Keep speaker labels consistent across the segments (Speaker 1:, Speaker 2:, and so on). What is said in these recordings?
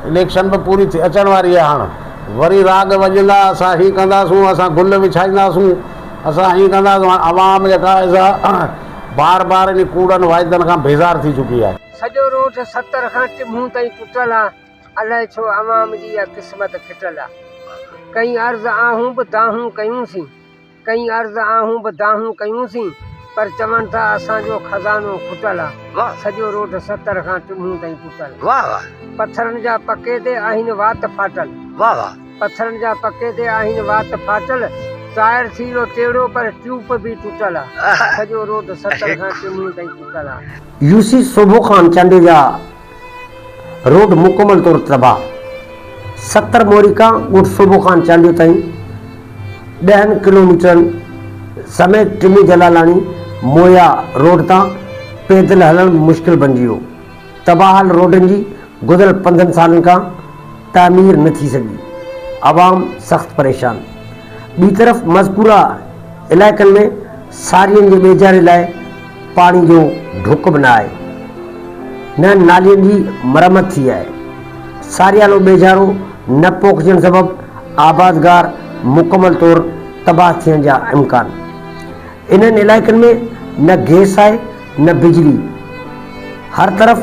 Speaker 1: Election به پوري ٿي اچڻ واري آهي هاڻ وري راڳ وڄندا اسان هي ڪنداسون اسان گل وڇائينداسون اسان هي ڪنداسون هاڻ عوام جيڪا آهي سا بار بار انهي ڪوڙن واعدن کان بيزار ٿي چڪي آهي.
Speaker 2: سڄو روڊ ستر کان ٽمهون تائين ٽٽل آ الائي ڇو عوام جي اها قسمت ڦٽل آ ڪئين عرض آهون به دانهون ڪيون سين. ڪئين عرض آهون به دانهون ڪيون سين، پر چون ٿا اسان جو خزانو کٽل آ. سڄو روڊ ستر کان ٽمهون تائين ٽٽل. پٿرن جا پڪي تي آهن وات ڦاٽل. پٿرن جا پڪي تي آهن وات ڦاٽل. ٽائر ٿي ويو ٽيڙو پر ٽيوب به ٽٽل آ. سڄو روڊ ستر کان ٽمهون تائين ٽٽل آ.
Speaker 3: يو سي سوڀو خان چانڊيو جا روڊ مڪمل طور تباهه، ستر موري کان ڳوٺ سوڀو خان چانڊيو تائين ڏهن ڪلوميٽرن سميت ٽمي جلالاڻي مويا روڊ تان پيدل هلڻ به مشڪل بنجي ويو، تباهه حال روڊن جي گذريل پندرهن سالن کان تعمير نه ٿي سگهي، عوام سخت پريشان. ٻي طرف مذڪوره علائقن ۾ سارين جي ٻيجاري لاء پاڻي جو ڍڪ به نه آهي، نه نالين جي مرمت ٿي آهي. ساريالو ٻيجارو نه پوکجڻ سبب آبادگار مڪمل طور تباهه ٿيڻ جا امڪان. انهن علائقن ۾ نه گئس آهي نه بجلي. هر طرف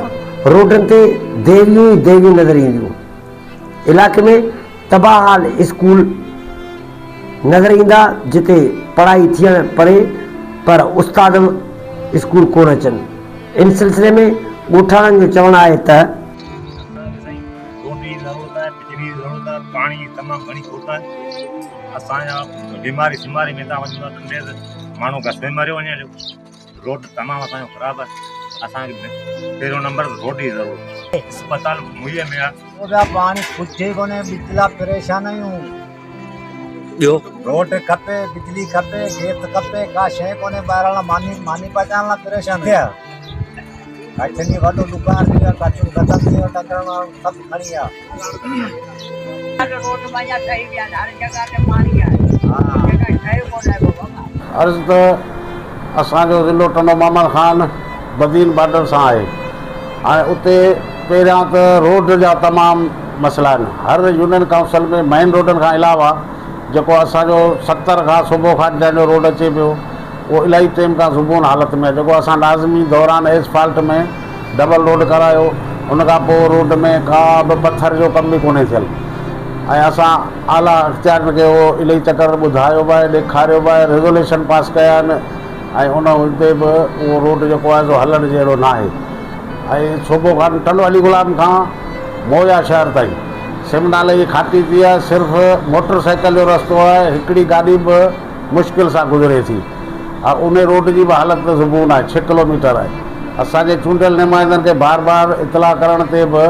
Speaker 3: روڊن تي ديويون ئي ديويون نظر اينديون. علائقي ۾ تباهه حال اسڪول نظر ايندا جتي پڙهائي ٿيڻ پري پر استاد به اسڪول ڪونه اچن. ان سلسلي ۾ ڳوٺاڻن جو چوڻ آهي ته.
Speaker 4: اسان کي سائين روڊ جي ضرورت آهي بجلي جي ضرورت آهي پاڻي جي تمام گهڻي کوٽ آهي اسان جا بيماري سيماري ۾ تان وڃون ٿا ٽنڊي ته ماڻهو گس ۾ مريو وڃي هليو روڊ تمام اسان جو خراب آهي اسان کي پهريون نمبر روڊ جي ضرورت آهي اسپتال موئي ۾ آهي.
Speaker 5: پيا پاڻي ڪجهه ئي ڪونهي بجلا پريشان آهيون.
Speaker 4: ٻيو
Speaker 5: روڊ کپي بجلي کپي گيس کپي ڪا شيء ڪونهي ٻاهران لاء ماني ماني پچائڻ لاء پريشان آهيون ڪاڇن جي وڏو ڏڪار ٿي ويو ڪاڇون ختم ٿي ويو ٽڪرن وارن سڀ کڻي ويا.
Speaker 2: روڊ پنهنجا ٺهي ويا آهن هر جڳهه تي پاڻي آهي جڳهه ٺهيو ڪونه آهي بابا.
Speaker 1: عرض ته اسان جو ضلعو ٽنڊو محمد خان بدين بارڊر سان آهي هاڻي اتي پهريان ته روڊ جا تمام مسئلا آهن هر يونين ڪائونسل ۾ مين روڊن کان علاوه جيڪو اسان جو ستر کان صبح کان جنهن جو روڊ اچي پيو اهو الاهي ٽيم کان زبون حالت ۾ آهي جيڪو اسان ناظمي دوران ايسفالٽ ۾ ڊبل روڊ ڪرايو ان کان پوء روڊ ۾ ڪا به پٿر جو ڪم به ڪونهي ٿيل ۽ اسان اعليٰ اختيارين کي اهو الاهي چڪر ٻڌايو به آهي ڏيکاريو به آهي ريزوليشن پاس ڪيا آهن ۽ ان هوندي به اهو روڊ جيڪو آهي سو هلڻ جهڙو ناهي ۽ صوبو خان ٽنڊو علي غلام کان مويا شهر تائين سم نالي جي کاٽي ٿي آهي صرف موٽر سائيڪل جو رستو آهي هڪڙي گاڏي به مشڪل سان گذري ٿي ۽ انهي روڊ جي به حالت زبون آهي ڇهه ڪلوميٽر آهي اسان جي چونڊيل نمائندن کي بار بار اطلاع ڪرڻ تي به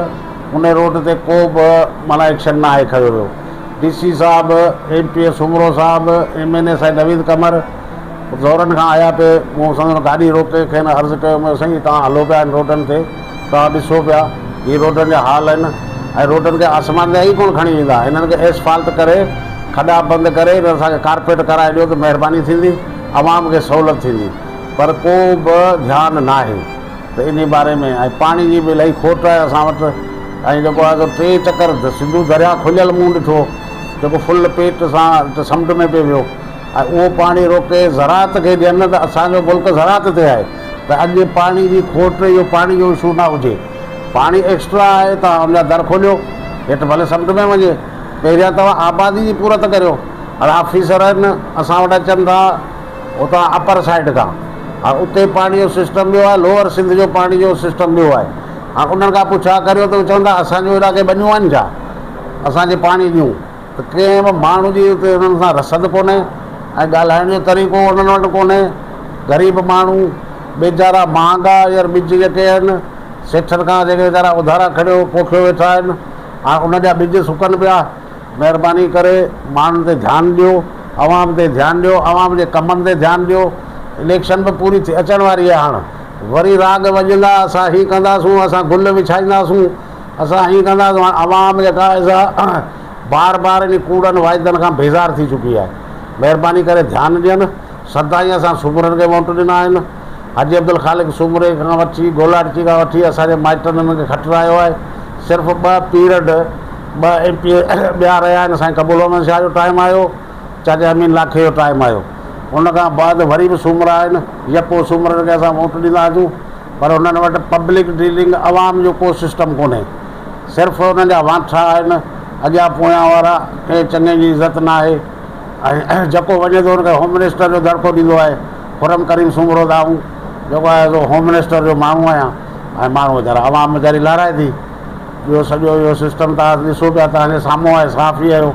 Speaker 1: انهي روڊ تي ڪو به معنيٰ ايڪشن ناهي کنيو ويو ڊي سي صاحب ايم پي اي سومرو صاحب ايم اين اي سائين نويد قمر زورن کان آيا پئي، مون سندن گاڏي روڪي کين عرض ڪيو، مون سائين توهان هلو پيا هن روڊن تي، توهان ڏسو پيا هي روڊن جا حال آهن ۽ روڊن کي آسمان تي ائين ڪونه کڻي ويندا، هنن کي ايسفالٽ ڪري کڏا بند ڪري هنن اسان کي ڪارپيٽ ڪرائي ڏيو ته مهرباني ٿيندي، عوام کي سهولت ٿيندي پر ڪو به ڌيان ناهي ته انهي باري ۾ ۽ پاڻي جي به الاهي کوٽ آهي اسان وٽ ۽ جيڪو آهي سو ٽي چڪر سنڌو درياء کليل مون ڏٺو جيڪو فل پيٽ سان سمنڊ ۾ پئي ويو. ۽ اهو پاڻي روڪي زراعت کي ڏين ته اسان جو ملڪ زراعت تي آهي ته اڄ پاڻي جي کوٽ اهو پاڻي جو اشو نه هجي پاڻي ايڪسٽرا آهي توهان ان جا در کوليو هيٺ ڀلي سمنڊ ۾ وڃي پهريان توهان آبادي جي پورت ڪريو هاڻي آفيسر آهن اسان وٽ اچن ٿا اتان اپر سائيڊ کان هاڻي اتي پاڻي جو سسٽم ٻيو آهي لوئر سنڌ جو پاڻي جو سسٽم ٻيو آهي هاڻي انهن کان پڇا ڪريو ته چوندا اسان جو علائقي ٻنيون آهن ڇا اسان کي پاڻي ڏيون ته ڪنهن به ماڻهو جي اتي انهن سان رسد ڪونهي ۽ ڳالهائڻ جو طريقو انهن وٽ ڪونهي. غريب ماڻهو ويچارا مهانگا يار ٻج جيڪي آهن سيٺن کان جيڪي ويچارا اڌارا کڻيو پوکيو ويٺا آهن هاڻ انهن جا ٻج سڪن پيا. مهرباني ڪري ماڻهن تي ڌيان ڏيو، عوام تي ڌيان ڏيو، عوام جي ڪمن تي ڌيان ڏيو. اليڪشن به پوري ٿي اچڻ واري آهي هاڻ وري راڳ وڄندا اسان هي ڪنداسون اسان گل وڇائينداسون. اسان ائين ڪنداسون هاڻ عوام جيڪا آهي سا بار بار انهي ڪوڙن واعدن کان بيزار ٿي چڪي آهي مهرباني ڪري ڌيان ڏين سدائين اسان سومرن کي ووٽ ڏنا آهن حاجي عبدالخالق سومري کان وٺي گولاڙچي کان وٺي اسان جي مائٽن انهن کي کٽرايو آهي صرف ٻه پيرڊ ٻه ايم پي اي ٻيا رهيا آهن سائين قبول احمد شاهه جو ٽائيم آيو چاچا امين لاکي جو ٽائيم آيو ان کان بعد وري به سومرا آهن يڪو سومرن کي اسان ووٽ ڏينداسون پر انهن وٽ پبلڪ ڊيلنگ عوام جو ڪو سسٽم ڪونهي صرف انهن جا وانٺا آهن اڳيان پويان وارا ڪنهن چڱي جي عزت ناهي ۽ جيڪو وڃي ٿو ان کي هوم منسٽر جو دڙڪو ڏيندو آهي خرم ڪريم سومرو ته آئون جيڪو آهي سو هوم منسٽر جو ماڻهو آهيان ۽ ماڻهو ويچارا عوام ويچاري لارائي ٿي ٻيو سڄو اهو سسٽم توهان ڏسو پيا توهان جي سامهون آهي صحافي آهيو.